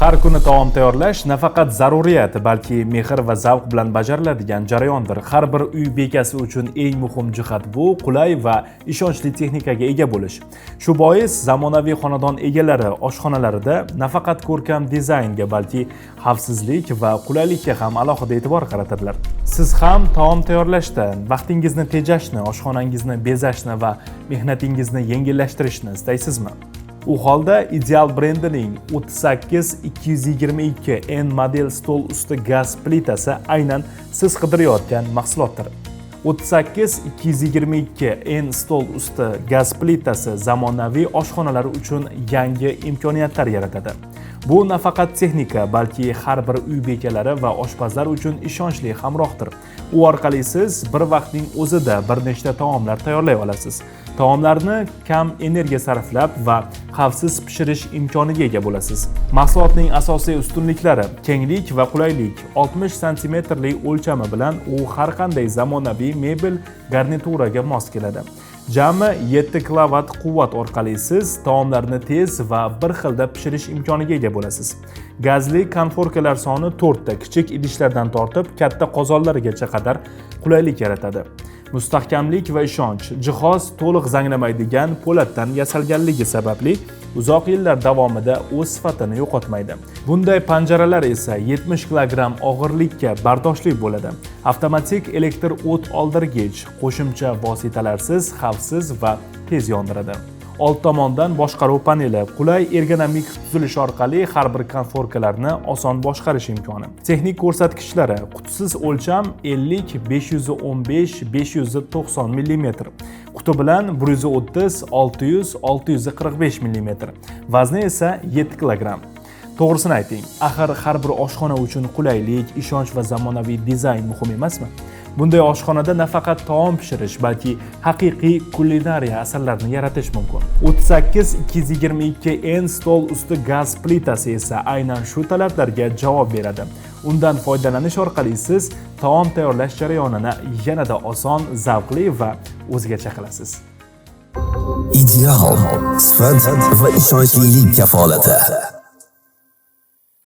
Har kuni taom tayyorlash nafaqat zaruriyat, balki mehr va zavq bilan bajariladigan jarayondir. Har bir uy bekasi uchun eng muhim jihat bu qulay va ishonchli texnikaga ega bo'lish. Shu bois zamonaviy xonadon egalari oshxonalarida nafaqat ko'rkam dizaynga, balki xavfsizlik va qulaylikka ham alohida e'tibor qaratadilar. Siz ham taom tayyorlashda vaqtingizni tejashni, oshxonangizni bezashni va mehnatingizni yengillashtirishni istaysizmi? U holda Ideal brendining 38222 N model stol usti gaz plitasi aynan siz qidirayotgan mahsulotdir. 38222 N stol usti gaz plitasi zamonaviy oshxonalar uchun yangi imkoniyatlar yaratadi. Bu nafaqat texnika, balki har bir uy bekalari va oshpazlar uchun ishonchli hamrohdir. U orqali siz bir vaqtning o'zida bir nechta taomlar tayyorlay olasiz. Taomlarni kam energiya sarflab va xavfsiz pishirish imkoniga ega bo'lasiz. Mahsulotning asosiy ustunliklari: kenglik va qulaylik. 60 santimetrli o'lchami bilan u har qanday zamonaviy mebel garnituraga mos keladi. Jami 7 kilovat quvvat orqali siz taomlarni tez va bir xilda pishirish imkoniga ega bo'lasiz. Gazli konforkalar soni 4 ta, kichik idishlardan tortib katta qozonlargacha qadar qulaylik yaratadi. Mustahkamlik va ishonch. Jihoz to'liq zanglamaydigan po'latdan yasalganligi sababli uzoq yillar davomida o'z sifatini yo'qotmaydi. Bunday panjaralar esa 70 kilogramm og'irlikka bardoshli bo'ladi. Avtomatik elektr o't oldirgich qo'shimcha vositalarsiz xavfsiz va tez yondiradi. Old tomondan boshqaruv paneli, qulay ergonomik tuzilish orqali har bir konforkalarni oson boshqarish imkoni. Texnik ko'rsatkichlari: qutisiz o'lcham 50 515 590 mm, quti bilan 130 600 645 mm, vazni esa 7 kilogramm. To'g'risini ayting, axir har bir oshxona uchun qulaylik, ishonch va zamonaviy dizayn muhim emasmi? Bunday oshxonada nafaqat taom pishirish, balki haqiqiy kulinariya asarlarini yaratish mumkin. 38222 N stol usti gaz plitasi esa aynan shu talablarga javob beradi. Undan foydalanish orqali siz taom tayyorlash jarayonini yanada oson, zavqli va o'zgacha qilasiz. Ideal sifat va ishonchlilik kafolati.